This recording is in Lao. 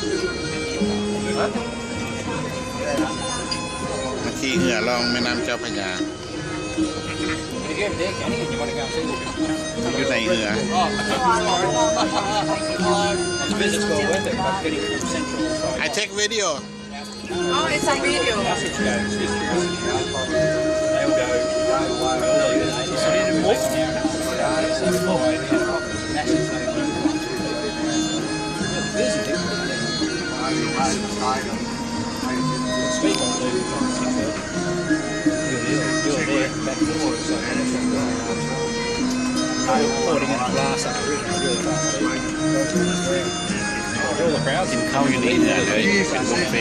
ມາຂີ່ເຮືອລ່ອງແມ່ນ້ຳເຈົ້າພະຍາ ຢູ່ໃນເຮືອ. I take video. Oh, it's a video. All the crowds. ກິນເຂົ້າຢູ່ໃນເຮືອເລີຍ ເປັນບຸບເຟ.